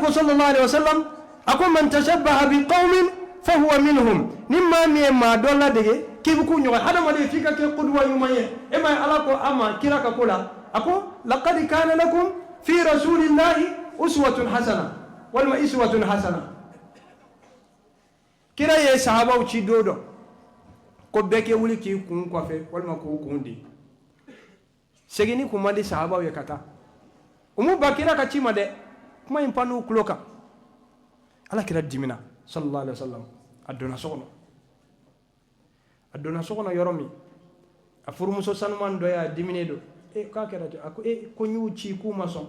ko sallallahu alaihi wasallam, a ko man tashabbaha bi qaumin fahuwa minhum. Ni maa min ye maa dɔ ladege, k'i bɛ k'u ɲɔgɔn. Hadamaden, f'i ka kɛ kuduwa ɲuman ye. E ma ye, Ala ko a ma kira ka ko la, a ko laqad kana lakum fi rasulillahi uswatun hasana, walima iswatun hasana. Kira ye sahabaw ci don dɔ ko bɛɛ kɛ wuli k'i kun kɔfɛ walima k'u kun di. Seginni kun man di sahabaw ye ka taa. U m'u ban kira ka ci ma dɛ, kuma in pann'u tulo kan. Ala kira dimina sallallahu alaihi wasallam. A donna so kɔnɔ. A donna so kɔnɔ yɔrɔ min, a furumuso sanuman dɔ y'a diminen don. E k'a kɛra ten? A ko e ko n y'u ci k'u ma sɔn.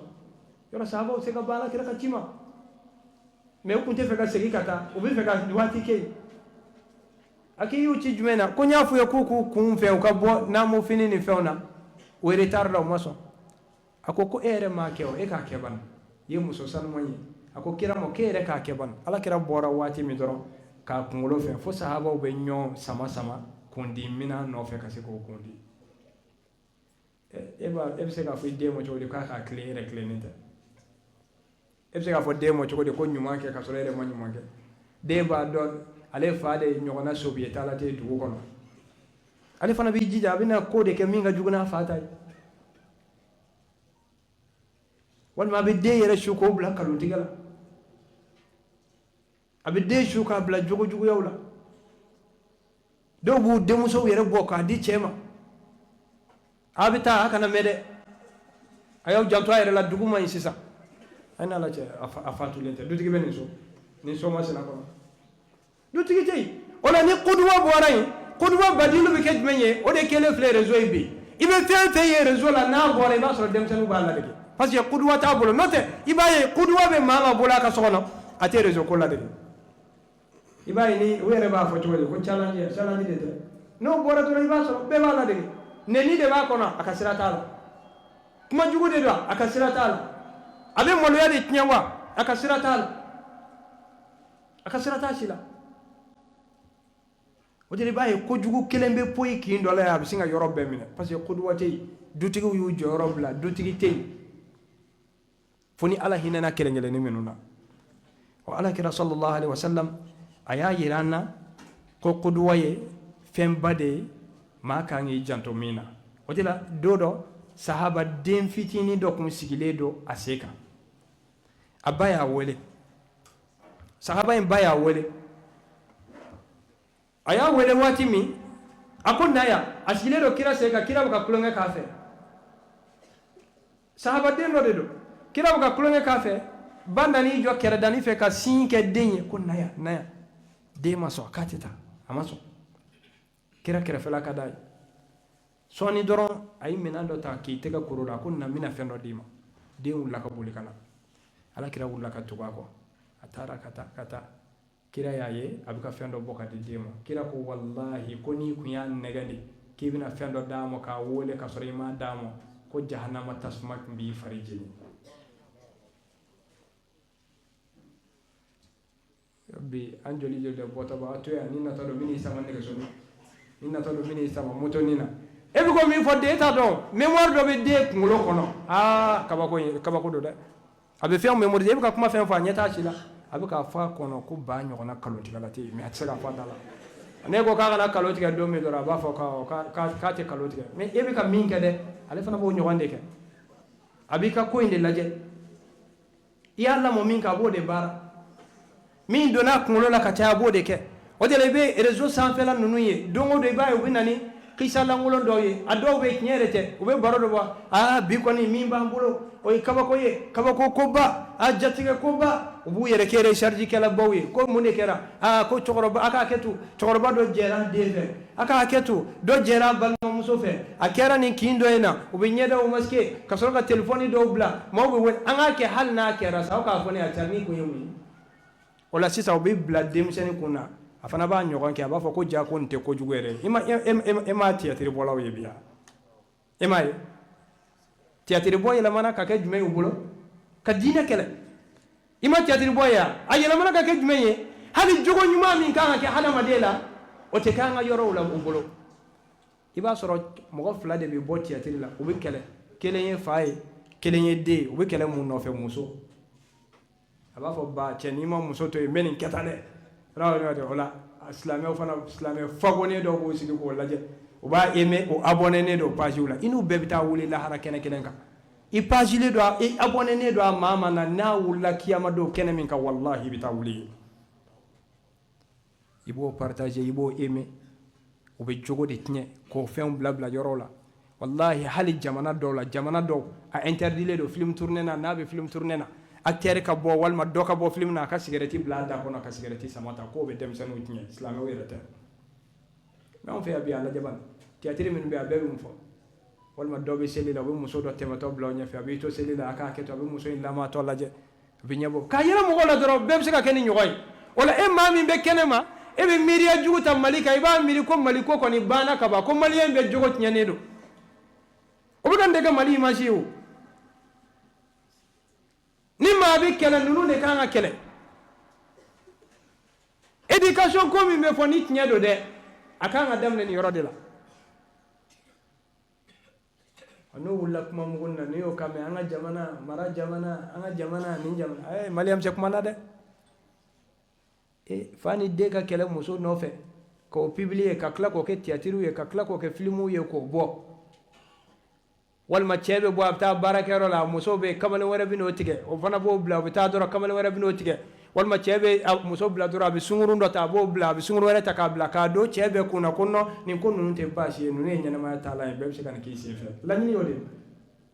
Yɔrɔ sahabaw se ka ban ala kira ka ci ma, mais u tun tɛ fɛ ka segin ka taa, u bɛ fɛ ka waati kɛ yen. A k'i y'u ci jumɛn na? Ko n y'a f'u ye k'u k'u kun fɛ, u ka bɔ namofini ni fɛnw na, o retard la, u ma sɔn. A ko ko e yɛrɛ m'a kɛ o, e k'a kɛ bani, i ye muso sanuman ye. A ko kira ma k'e yɛrɛ k'a kɛ bani. Ala kira bɔra waati min dɔrɔn k'a kunkolo fɛ, fo sahabaw bɛ ɲɔgɔn sama sama kundi minɛn nɔfɛ ka se k'o kundi. E b'a e bɛ se k'a fɔ i den ma cogo di k'a k'a tilen, e yɛrɛ tilennen tɛ? E bɛ se k'a fɔ den ma cogo di ko ɲuman kɛ, ka sɔrɔ e yɛrɛ ma ɲuman kɛ? Den b'a dɔn ale fa de ɲɔgɔnna sobiyetala tɛ dugu kɔnɔ. Ale fana b'i jija, a bɛna ko de kɛ min ka jugu n'a fa ta ye, walima a bɛ den yɛrɛ su k'o bila nkalontigɛ la, a bɛ den su k'a bila jogo juguyaw la. Dɔw b'u denmusow yɛrɛ bɔ k'a di cɛ ma: a bɛ taa, a kana mɛn dɛ, a y'aw janto a yɛrɛ la, dugu man ɲi sisan. A ye n'Ala cɛ, a fatulen tɛ. Dutigi bɛ nin so, nin so masina kɔnɔ, dutigi tɛ yen. O la, ni kuduwa bɔra yen, kuduwa badilu bɛ kɛ jumɛn ye? O de kɛlen filɛ réseau ye bi. I bɛ fɛn fɛn ye réseau la, n'a bɔra, i b'a sɔrɔ denmisɛnninw b'a ladege, parce que kuduwa t'a bolo. N'o tɛ, i b'a ye kuduwa bɛ maa maa bolo a ka so kɔnɔ, a tɛ réseau ko ladege. I b'a ye ni u yɛrɛ b'a fɔ cogo di ko challenge, challenge de tɛ. N'o bɔra dɔrɔn, i b'a sɔrɔ bɛɛ b'a ladege. Nɛni de b'a kɔnɔ, a ka sira t'a la. Kuma jugu de don, a ka sira t'a la. A bɛ maloya de tiɲɛ wa, a ka sira t'a la, a ka sira t'a si la. O de, i b'a ye kojugu kelen bɛ poyi kin dɔ la yan, a bɛ sin ka yɔrɔ bɛɛ minɛ, parce que koduwa tɛ yen. Dutigiw y'u jɔyɔrɔ bila, dutigi tɛ yen, fo ni Ala hinɛna kelen kelenni minnu na. O Ala kira sallallahu alaihi wasallam, a y'a yira an na ko koduwa ye fɛnba de ye, maa kan k'i janto min na. O de la, don dɔ, sahaba den fitinin dɔ kun sigilen don a sen kan. A ba y'a wele, sahaba in ba y'a wele. A y'a wele waati min, a ko na yan. A sigilen don kira sen kan, kira bɛ ka tulonkɛ k'a fɛ. Sahabaden dɔ de don, kira bɛ ka tulonkɛ k'a fɛ. Ba nan'i jɔ kɛrɛdani fɛ ka sin kɛ den ye ko na yan, na yan. Den ma sɔn, k'a tɛ taa. A ma sɔn, kira kɛrɛfɛla ka d'a ye. Sɔɔni dɔrɔn, a ye minɛn dɔ ta k'i tɛgɛ koro la. A ko na, n bɛna fɛn dɔ d'i ma. Den wulila ka boli ka na. Ala kira wulila ka tugu a kɔ. A taara ka taa ka taa, kira y'a ye a bɛ ka fɛn dɔ bɔ ka di den ma. Kira ko walahi, ko n'i kun y'a nɛgɛ de k'i bɛna fɛn dɔ d'a ma k'a wele ka sɔrɔ i m'a d'a ma, ko jahanama tasuma tun b'i fari jeni. Bi an joli joli de bɔtɔ b'a to yan, ni natɔ don, min sama nɛgɛso, ni natɔ don, min sama motonin na. E bɛ ko min fɔ den t'a dɔn. Mémoire dɔ bɛ den kunkolo kɔnɔ. Aa, kabako ye kabako don dɛ. A bɛ fɛn mémoriser. E bɛ ka kuma fɛn fɔ, a ɲɛ t'a si la. A bɛ k'a fɔ a kɔnɔ ko ba ɲɔgɔnna nkalontigɛla tɛ yen, mais a tɛ se k'a fɔ a da la. Ne ko k'a kana nkalon tigɛ don min dɔrɔn, a b'a fɔ k'a tɛ nkalon tigɛ. Mais e bɛ ka min kɛ dɛ, ale fana b'o ɲɔgɔn de kɛ. A b'i ka ko in de lajɛ. I y'a lamɔ min kan, a b'o de baara. Min donna a kunkolo la ka caya, a b'o de kɛ. O de la, i bɛ réseau sanfɛla ninnu ye, don o don, i b'a ye u bɛ na ni kisa lankolon dɔw ye. A dɔw bɛ tiɲɛ yɛrɛ tɛ. U bɛ baro dɔ bɔ: aa, bi kɔni min b'an bolo, o ye kabako ye, kabako koba, a jatigɛ koba. U b'u yɛrɛ kɛ recharge kɛlabaw ye. Ko mun de kɛra? Aa, ko cɛkɔrɔba, a k'a kɛ to, cɛkɔrɔba dɔ jɛra den fɛ, a k'a kɛ to, dɔ jɛra balimamuso fɛ, a kɛra nin kin dɔ in na. U bɛ ɲɛdaw masquer ka sɔrɔ ka telefɔni dɔw bila, maaw bɛ wele. An k'a kɛ, hali n'a kɛra sa, aw k'a fɔ ne a cari ni kun ye mun ye? O la sisan, u bɛ bila denmisɛnnin kun na, a fana b'a ɲɔgɔn kɛ. A b'a fɔ ko ja, ko nin tɛ kojugu yɛrɛ ye. E ma théâtre bɔlaw ye bi yan? E m'a ye théâtre bɔ yɛlɛmana ka kɛ jumɛn ye u bolo ka diinɛ kɛlɛ? I ma théâtre bɔ ye? A yɛlɛmana ka kɛ jumɛn ye? Hali jogo ɲuman min kan ka kɛ hadamaden la, o tɛ kɛ an ka yɔrɔw la u bolo. I b'a sɔrɔ mɔgɔ fila de bɛ bɔ théâtre la, u bɛ kɛlɛ. Kelen ye fa ye, kelen ye den ye. U bɛ kɛlɛ mun nɔfɛ? Muso. A b'a fɔ ba cɛ n'i ma muso to yen n bɛ nin kɛ tan dɛ. O la silamɛw fana, silamɛ fagonen dɔw b'u sigi k'o lajɛ, u b'a aimer, o abonné don page la. I n'u bɛɛ bɛ taa wuli lahara kɛnɛ kelen kan. I pagelen don, i abonné don a maa ma na, n'a wulila kiyama don kɛnɛ min kan, walahi i bɛ taa wuli yen. I b'o partager, i b'o aimer. U bɛ jogo de tiɲɛ k'o fɛnw bila bila yɔrɔw la. Walahi hali jamana dɔw la, jamana dɔw a interdilen don film tourner na, n'a bɛ film tourner na, acteur ka bɔ walima dɔ ka bɔ film na, a ka sigɛrɛti bila a da kɔnɔ ka sigɛrɛti sama ta, k'o bɛ denmisɛnninw tiɲɛ. Silamɛw yɛrɛ tɛ. Mais anw fɛ yan bi, a lajɛ bani, théâtre minnu bɛ yen, a bɛɛ bɛ mun fɔ? Walima dɔ bɛ seli la, u bɛ muso dɔ tɛmɛtɔ bila o ɲɛfɛ, a b'i to seli la, a k'a kɛ to, a bɛ muso in lamatɔ lajɛ, a bɛ ɲɛbɔ k'a yira mɔgɔw la dɔrɔn, bɛɛ bɛ se ka kɛ ni ɲɔgɔn ye. O la e maa min bɛ kɛnɛ ma, e bɛ miiriya jugu ta Mali kan, i b'a miiri ko Mali ko kɔni banna ka ban, ko maliyɛn bɛɛ jogo tiɲɛnen don. O bɛ ka nin de kɛ Mali image ye. O ni maa bɛ kɛlɛ, ninnu de kan ka kɛlɛ. Éducation ko min bɛ fɔ, ni tiɲɛ don dɛ, a kan ka daminɛ nin yɔrɔ de la. N'o wulila kuma mugu na, n'i y'o kan mɛn, an ka jamana mara, jamana, an ka jamana, nin jamana, maliyɛn bɛ se kuma na dɛ. E fa ni den ka kɛlɛ muso nɔfɛ, k'o publier, ka tila k'o kɛ théâtre ye, ka tila k'o kɛ film ye, k'o bɔ. Walima cɛ bɛ bɔ, a bɛ taa baarakɛyɔrɔ la, muso bɛ kamalen wɛrɛ bɛ n'o tigɛ, o fana b'o bila, o bɛ taa dɔrɔn, kamalen wɛrɛ bɛ n'o tigɛ. Walima cɛ bɛ muso bila dɔrɔn, a bɛ sunkurun dɔ ta, a b'o bila, a bɛ sunkurun wɛrɛ ta k'a bila, k'a don cɛ bɛɛ kun na ko non, nin ko ninnu tɛ baasi ye, ninnu ye ɲɛnamaya taalan ye, bɛɛ bɛ se ka nin k'i senfɛ. Laɲini y'o de ye.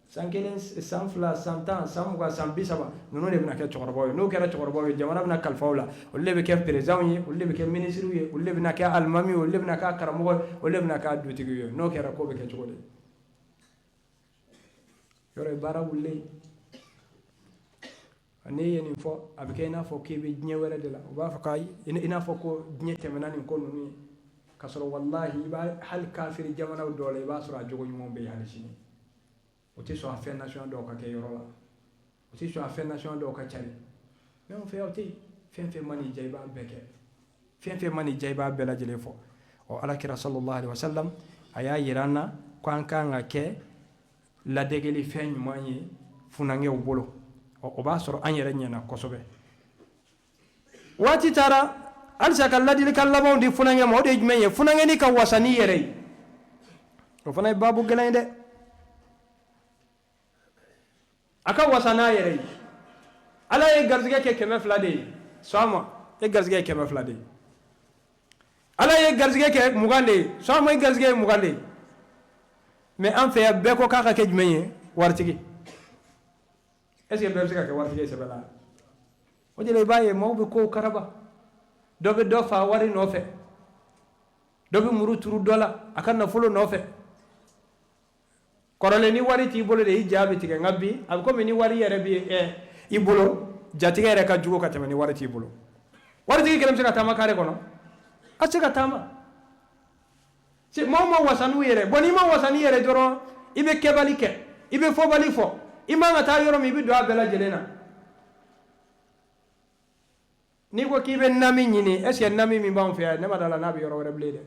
San 1, san 2, san 10, san 20, san 30, ninnu de bɛna kɛ cɛkɔrɔbaw ye. N'o kɛra cɛkɔrɔbaw ye, jamana bɛna kalifa u la, olu de bɛ kɛ présidents ye, olu de bɛ kɛ ministres ye, olu de bɛna kɛ alimami ye, olu de bɛna kɛ karamɔgɔ ye, olu de bɛna kɛ dutigiw ye. N'o kɛra, ko bɛ kɛ cogo di? Yɔrɔ ye baara wulilen. N'e ye nin fɔ, a bɛ kɛ i n'a fɔ k'i bɛ diɲɛ wɛrɛ de la. U b'a fɔ k'ayi, i n'a fɔ ko diɲɛ tɛmɛna nin ko ninnu ye, k'a sɔrɔ walahi i b'a hali kafiri jamanaw dɔw la, i b'a sɔrɔ a jogo ɲumanw bɛ yen hali sini. O tɛ sɔn a fɛn nasɔn dɔw ka kɛ yɔrɔ la, o tɛ sɔn a fɛn nasɔn dɔw ka cari. Mais anw fɛ yan, o tɛ yen. Fɛn fɛn man'i diya, i b'a bɛɛ kɛ. Fɛn fɛn man'i diya, i b'a bɛɛ lajɛlen fɔ. Ɔ ala kira sallallahu alaihi wasallam a y'a yira an na ko an kan ka kɛ ladegeli fɛn ɲuman ye funankɛw bolo. Ɔ o b'a sɔrɔ an yɛrɛ ɲɛna kosɛbɛ. Waati taara, halisa ka ladilikan labanw di funankɛ ma, o de ye jumɛn ye? Funankɛni ka wasa n'i yɛrɛ ye, o fana ye baabu gɛlɛn ye dɛ. A ka wasa n'a yɛrɛ ye. Ala ye garisɛgɛ kɛ 200 de ye, sɔn a ma, e garisɛgɛ ye 200 de ye. Ala ye garisɛgɛ kɛ 20 de ye, sɔn a ma, e garisɛgɛ ye 20 de ye. Mais an fɛ yan, bɛɛ ko k'a ka kɛ jumɛn ye? Waritigi. Est ce que bɛɛ bɛ se ka kɛ waritigi ye sɛbɛ la? O de la i b'a ye maaw bɛ kow karaba, dɔ bɛ dɔ fa wari nɔfɛ, dɔ bɛ muru turu dɔ la a ka nafolo nɔfɛ. Kɔrɔlen, ni wari t'i bolo de, i ja bɛ tigɛ. Nka bi, a bɛ komi ni wari yɛrɛ bɛ i bolo, jatigɛ yɛrɛ ka jugu ka tɛmɛ ni wari t'i bolo. Waritigi kelen bɛ se ka taama kare kɔnɔ, a tɛ se ka taama. Maaw ma wasa n'u yɛrɛ. Bon, n'i ma wasa n'i yɛrɛ dɔrɔn, i bɛ kɛbali kɛ, i bɛ fɔbali fɔ, i man ka taa yɔrɔ min, i bɛ don a bɛɛ lajɛlen na. N'i ko k'i bɛ nami ɲini, est ce que nami min b'anw fɛ yan, ne ma d'a la n'a bɛ yɔrɔ wɛrɛ bilen dɛ.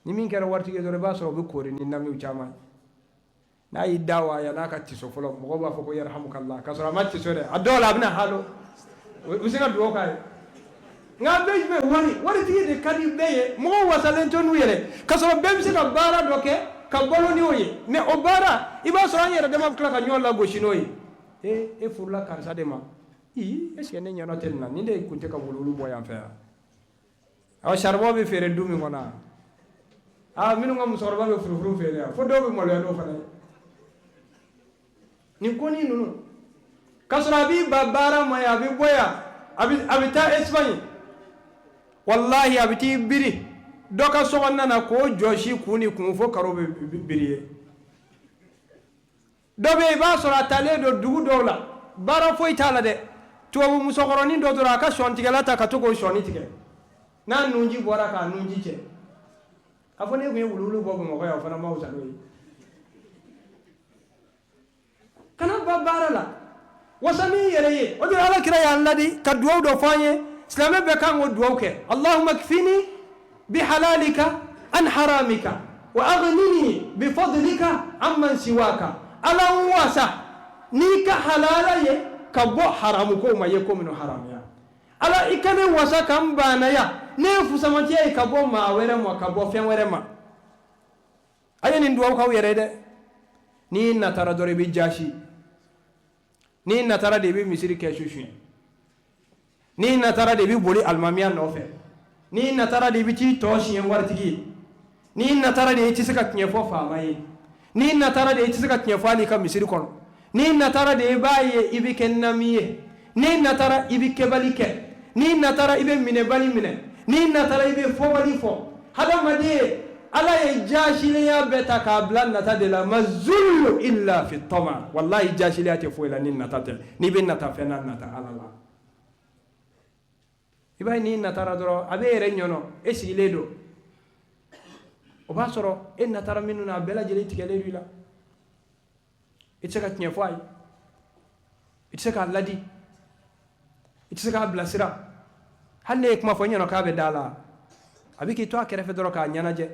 Ni min kɛra waritigi ye dɔrɔn, i b'a sɔrɔ o bɛ koori ni namiw caman ye. N'a y'i da wa yan n'a ka tiso fɔlɔ, mɔgɔw b'a fɔ ko yarhamukallah, k'a sɔrɔ a ma tiso dɛ. A dɔw la a bɛna halo, u bɛ se ka dugawu k'a ye. Nka an bɛɛ jumɛn? Wari, waritigi de ka di bɛɛ ye. Mɔgɔw wasalen tɛ n'u yɛrɛ, k'a sɔrɔ bɛɛ bɛ se ka baara dɔ kɛ ka balo ni o ye. Mais o baara, i b'a sɔrɔ an yɛrɛ dama bɛ tila ka ɲɔgɔn lagosi n'o ye. E, e furula karisa de ma, ii, est ce que ne ɲɛnɔ tɛ nin na? Nin de tun tɛ ka wuluwulu bɔ yan fɛ yan. Awɔ, charbon bɛ feere du min kɔnɔ, aa, minnu ka musokɔrɔba bɛ furufuru feere yan, fo dɔw bɛ maloya n'o fana ye. Nin ko ni ninnu, k'a sɔrɔ a b'i ba baara ma yan, a bɛ bɔ yan, a bɛ taa Espagne, walahi a bɛ t'i biri dɔ ka so kɔnɔna na k'o jɔsi kun ni kun fo karo bɛ biri ye. Dɔ bɛ yen, i b'a sɔrɔ a talen don dugu dɔw la, baara foyi t'a la dɛ, tubabu musokɔrɔnin dɔ dɔrɔn, a ka sɔntigɛla ta ka to k'o sɔni tigɛ, n'a nunji bɔra k'a nunji cɛ. A fɔ ne tun ye wuluwulu bɔ Bamakɔ yan, o fana ma fisa n'o ye. Kana ba baara la, wasa n'i yɛrɛ ye. O de la ala kira y'an ladi ka duwawu dɔ fɔ an ye, silamɛ bɛɛ kan k'o duwawu kɛ: Allahumma kfini bihalalika an haramika wa aghnini bifadlika amman siwaka. Ala, n wasa n'i ka halala ye. ka bɔ haramu kow ma i ye ko minnu haramuya. Ala, i ka ne wasa ka n baanaya ne ye fusamantiya ye ka bɔ maa wɛrɛ ma, ka bɔ fɛn wɛrɛ ma. A ye nin duwawu k'aw yɛrɛ ye dɛ. N'i natara dɔrɔn, i bɛ jaasi. N'i natara de, i bɛ misiri kɛsu suɲɛ. N'i natara de, i bɛ boli alimamiya nɔfɛ. N'i natara de, i bɛ t'i tɔ siɲɛ waritigi ye. N'i natara de, i tɛ se ka tiɲɛ fɔ faama ye. N'i natara de, i tɛ se ka tiɲɛ fɔ hali i ka misiri kɔnɔ. N'i natara de, i b'a ye i bɛ kɛ nami ye. N'i natara, i bɛ kɛbali kɛ. N'i natara, i bɛ minɛbali minɛ. N'i natara, i bɛ fɔbali fɔ. Hadamaden, Ala ye jaasilenya bɛɛ ta k'a bila nata de la. Ma zullu illa fi tama. Wallahi, jaasilenya tɛ foyi la ni nata tɛ. N'i bɛ nata fɛn na, nata Ala la. I b'a ye, n'i natara dɔrɔn, a bɛ e yɛrɛ ɲɔnɔ, e sigilen don, o b'a sɔrɔ e natara minnu na, a bɛɛ lajɛlen tigɛlen don i la. I tɛ se ka tiɲɛ fɔ a ye, i tɛ se k'a ladi, i tɛ se k'a bilasira. Hali ne ye kuma fɔ, i ɲɛna k'a bɛ da la, a bɛ k'i to a kɛrɛfɛ dɔrɔn k'a ɲɛnajɛ.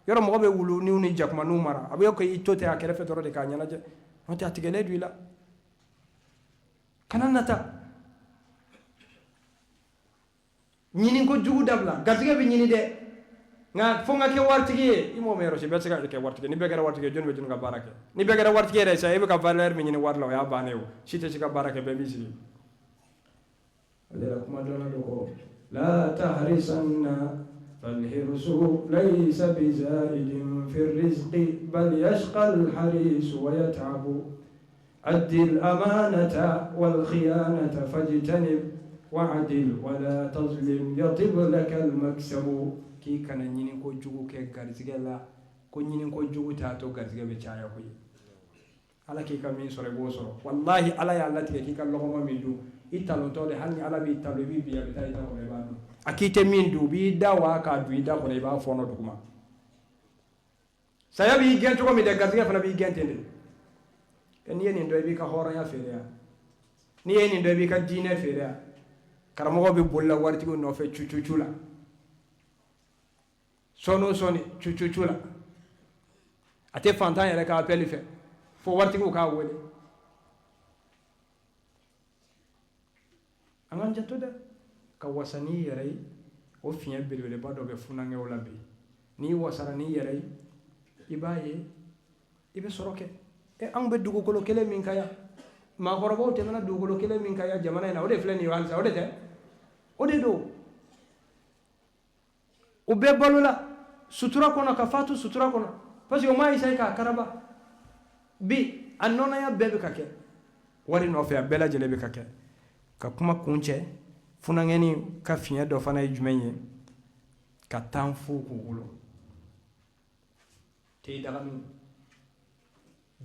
Yɔrɔ mɔgɔ bɛ wuluninw ni jakumaninw mara, a bɛ k'i to ten a kɛrɛfɛ dɔrɔn de k'a ɲɛnajɛ. N'o tɛ, a tigɛlen don i la. Kana nata. Ɲini ko jugu dabila. Garijɛgɛ bɛ ɲini dɛ, nka fo n ka kɛ waritigi ye. I mɔgɔ min yɔrɔ si bɛɛ tɛ se ka kɛ waritigi. Ni bɛɛ kɛra waritigi ye, jɔnni bɛ jɔnni ka baara kɛ? Ni bɛɛ kɛra waritigi yɛrɛ ye sa, e bɛ ka valeur min ɲini wari la, o y'a bannen o. Si tɛ se ka baara kɛ, bɛɛ b'i sigi. O de la, kuma dɔnna dɔ ko: la tahrisanna falhirsu laysa bizaidin fi rizqi bal yashqa alharisu wa yat'abu addi al-amanata wal khiyanata fajtanib wa'dil wala tazlim yatib laka al-maksabu. K'i kana ɲini ko jugu kɛ garijɛgɛ la, ko ɲini ko jugu t'a to garijɛgɛ bɛ caya koyi. Ala k'i ka min sɔrɔ, i b'o sɔrɔ. Wallahi, Ala y'a latigɛ k'i ka lɔgɔma min dun, i talontɔ de. Hali ni Ala b'i talo, i b'i bi, a bɛ taa i da kɔnɔ, i b'a dun. A k'i tɛ min dun, u b'i da wa k'a dun i da kɔnɔ, i b'a fɔɔnɔ duguma. Saya b'i gɛn cogo min dɛ, garijɛgɛ fana b'i gɛn ten de. N'i ye nin dɔn, i b'i ka hɔrɔnya feere yan. N'i ye nin dɔn, i b'i ka diinɛ feere yan. Karamɔgɔ bɛ boli la waritigiw nɔfɛ cucucu la, sɔɔni o sɔɔni, cucucu la. A tɛ fantan yɛrɛ ka appel fɛ, fo waritigiw k'a wele. An k'an janto dɛ, ka wasa n'i yɛrɛ ye. O fiɲɛ belebeleba dɔ bɛ funankɛw la bi. N'i wasara n'i yɛrɛ ye, i b'a ye i bɛ sɔrɔ kɛ. E, anw bɛ dugukolo kelen min kan yan, maakɔrɔbaw tɛmɛna dugukolo kelen min kan yan jamana in na, o de filɛ nin ye halisa. O de tɛ, o de don. U bɛɛ balola sutura kɔnɔ ka fatu sutura kɔnɔ, parce que o ma essayer k'a karaba. Bi, a nɔnɔya bɛɛ bɛ ka kɛ wari nɔfɛ, a bɛɛ lajɛlen bɛ ka kɛ. Ka kuma kun cɛ, funankɛni ka fiɲɛ dɔ fana ye jumɛn ye? Ka taa fu k'u bolo, te dagamiw,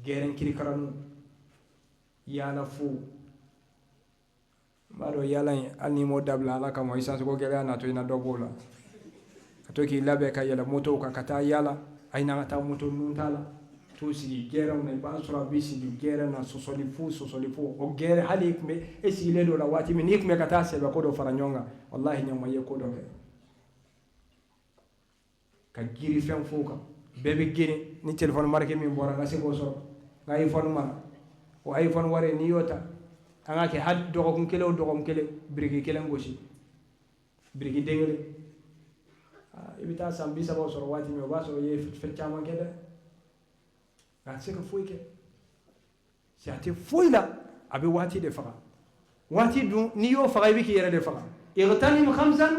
gɛrɛn kirikaraninw, yaala fu. N b'a dɔn yaala in, hali n'i m'o dabila Ala kama, essence ko gɛlɛya natɔ, i na dɔ b'o la. Ka to k'i labɛn ka yɛlɛ motow kan ka taa yaala. A ye n'an ka taa moto nun t'a la, t'u sigi gɛrɛnw na. I b'a sɔrɔ a bɛ sigi gɛrɛn na, sɔsɔli fu, sɔsɔli fu. O gɛrɛn, hali i tun bɛ e sigilen don o la waati min, n'i tun bɛ ka taa sɛbɛ ko dɔ fara ɲɔgɔn kan, walahi, ɲama ye ko dɔ kɛ ka giri fɛn f'u kan. Bɛɛ bɛ girin ni téléphone marque min bɔra, n ka se k'o sɔrɔ, n ka iPhone mara. O iPhone wari, n'i y'o ta, an ka kɛ hali dɔgɔkun kelen o dɔgɔkun kelen, biriki kelen gosi, biriki den kelen, i bɛ taa san 30 sɔrɔ waati min, o b'a sɔrɔ i ye fɛn caman kɛ dɛ. Nka a tɛ se ka foyi kɛ, a tɛ foyi la, a bɛ waati de faga. Waati dun, n'i y'o faga, i bɛ k'i yɛrɛ de faga. Igtanim khamsan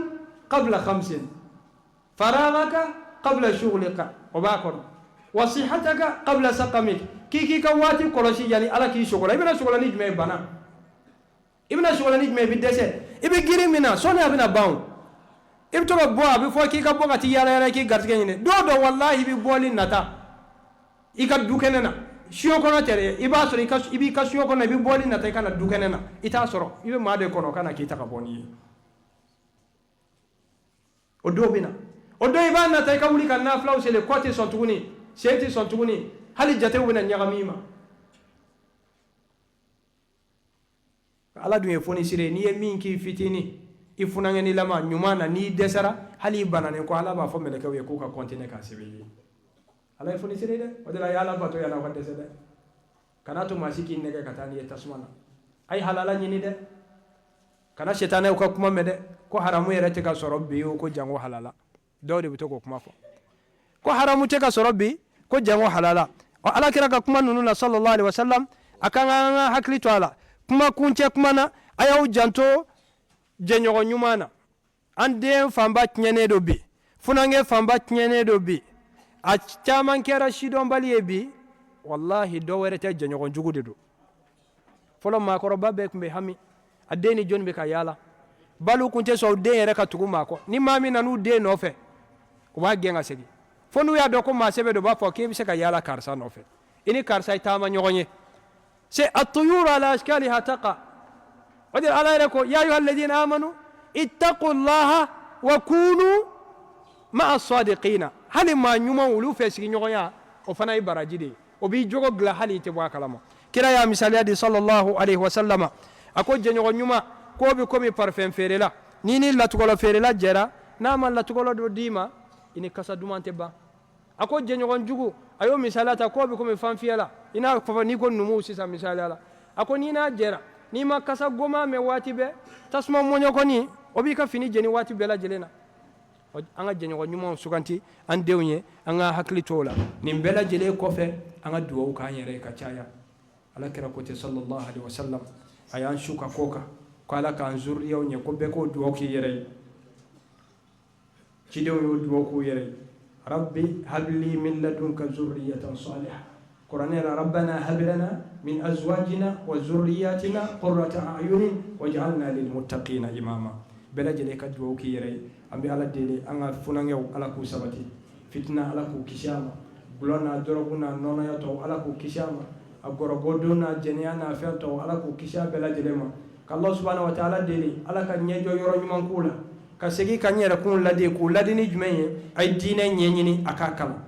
qabla khamsin, faragaka qabla shughlika, o b'a kɔnɔ, wa sihataka qabla saqamik. K'i ka waati kɔlɔsi yanni Ala k'i sogola. I bɛna sogola ni jumɛn ye? Bana. I bɛna sogola ni jumɛn? I bɛ dɛsɛ. I bɛ girin min na, sɔɔni a bɛna ban. O i bɛ to ka bɔ, a bɛ fɔ k'i ka bɔ ka t'i yaala yaala, k'i garijɛgɛ ɲini. Don dɔ, walahi, i bɛ bɔli nata i ka du kɛnɛ na, siyo kɔnɔ tɛ dɛ. I b'a sɔrɔ i b'i ka siyo kɔnɔ, i bɛ bɔli nata i ka na du kɛnɛ na, i t'a sɔrɔ. I bɛ maa de kɔnɔ ka na k'i ta ka bɔ n'i ye. O dɔw bɛ na, o dɔw i b'a nata i ka wuli ka nafilaw seli, kɔ tɛ sɔn tuguni, sen tɛ sɔn tuguni, hali jatew bɛna ɲagami i ma. Ala dun ye fonisire ye. N'i ye min k'i fitinin, i funankɛnilama ɲuman na, n'i dɛsɛra, hali i bananen kɔ, Ala b'a fɔ mɛlɛkɛw ye k'u ka continuer k'a sɛbɛn i ye. Ala ye fonisire dɛ. O de la, a ye Ala bato yanni aw ka dɛsɛ dɛ. Kana to maa si k'i nɛgɛ ka taa n'i ye tasuma na. A ye halala ɲini dɛ, kana sitanɛw ka kuma mɛn dɛ, ko haramu yɛrɛ tɛ ka sɔrɔ bi o, ko jango halala. Dɔw de bɛ to k'o kuma fɔ ko haramu tɛ ka sɔrɔ bi, ko jango halala. Ɔ, ala kira ka kuma ninnu na, sallallahu alaihi wasallam, a kan ka an ka hakili to a la. Kuma kuncɛ kuma na, a y'aw janto jɛɲɔgɔn ɲuman na. An den fanba tiɲɛnen don bi, funankɛ fanba tiɲɛnen don bi, a caman kɛra sidɔnbali ye bi. Walahi, dɔ wɛrɛ tɛ, jɛɲɔgɔn jugu de don. Fɔlɔ, maakɔrɔba bɛɛ tun bɛ hami a den ni jɔnni bɛ ka yaala. Balu tun tɛ sɔn u den yɛrɛ ka tugu maa kɔ. Ni maa min nan'u den nɔfɛ, u b'a gɛn ka segin, fo n'u y'a dɔn ko maa sɛbɛ don, u b'a fɔ k'e bɛ se ka yaala karisa nɔfɛ, i ni karisa ye taama ɲɔgɔn ye. C'est atuyuru ala ashkaliha taqa. O de ala yɛrɛ ko: ya ayuha alladhina amanu ittaqullaha wa kunu ma'a sadiqina. Hali maa ɲuman, olu fɛ sigiɲɔgɔnya, o fana ye baraji de ye, o b'i jogo dilan hali i tɛ bɔ a kalama. Kira y'a misaliya di, sallallahu alaihi wasallama, a ko jɛɲɔgɔn ɲuman k'o bɛ komi parfum feerela. N'i ni latigɔlɔ feerela jɛra, n'a ma latigɔlɔ dɔ d'i ma, i ni kasa duman tɛ ban. A ko jɛɲɔgɔn jugu, a y'o misaliya ta k'o bɛ komi fanfiyɛla, i n'a fɔ n'i ko numuw sisan misaliya la. A ko n'i n'a jɛra, n'i ma kasa goman mɛn waati bɛɛ, tasuma mɔɲɔkɔni o b'i ka fini jeni waati bɛɛ lajɛlen na. An ka jɛɲɔgɔn ɲumanw suganti an denw ye, an ka hakili to o la. Nin bɛɛ lajɛlen kɔfɛ, an ka dugawu k'an yɛrɛ ye ka caya. Ala kira ko ten, sallallahu alaihi wasallam, a y'an su ka ko kan ko ala k'an zuriyaw ɲɛ, ko bɛɛ k'o dugawu k'i yɛrɛ ye. Cidenw y'o dugawu k'u yɛrɛ ye: rabbi habli min ladunka zurriyatan salihah. Kuranɛ la: rabbana hab lana min azwajina wa zurriyatina qurrata a'yunin waj'alna lil muttaqina imama. Bɛɛ lajɛlen ka dugawu k'i yɛrɛ ye. An bɛ ala deli, an ka funankɛw, ala k'u sabati fitina, ala k'u kisi a ma, gulɔ n'a dɔrɔgu n'a nɔnɔya tɔw, ala k'u kisi a ma, a gɔrɔgɔdon n'a jɛnɛya n'a fɛn tɔw, ala k'u kisi a bɛɛ lajɛlen ma. Ka Allah subhanahu wa ta'ala deli, ala ka ɲɛjɔ yɔrɔ ɲuman k'u la. Ka segin ka n yɛrɛ kun ladi, k'u ladi ni jumɛn ye? A ye diinɛ ɲɛɲini, a k'a kalan.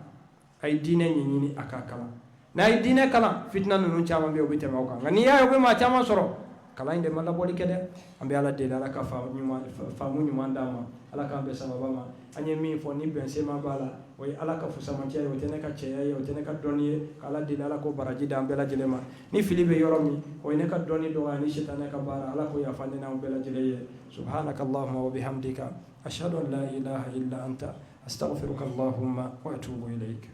A ye diinɛ ɲɛɲini, a k'a kalan. N'a ye diinɛ kalan, fitina ninnu caman bɛ yen, o bɛ tɛmɛ aw kan. Nka n'i y'a ye o bɛ maa caman sɔrɔ, kalan in de ma labɔli kɛ dɛ. An bɛ ala deli, ala ka faamu ɲuman d'an ma, ala k'an bɛn sababa ma. An ye min fɔ ni bɛnsenma b'a la, o ye ala ka fusamanciya ye, o tɛ ne ka cɛya ye, o tɛ ne ka dɔnni ye. Ka ala deli, ala k'o baraji d'an bɛɛ lajɛlen ma. Ni fili bɛ yɔrɔ min, o ye ne ka dɔnni dɔgɔya ni sitanɛ ka baara. Ala k'o yafa ne n'aw bɛɛ lajɛlen ye. Subhanaka allahumma wa bihamdika, ashhadu an la ilaha illa anta, astaghfiruka allahumma wa atubu ilayk.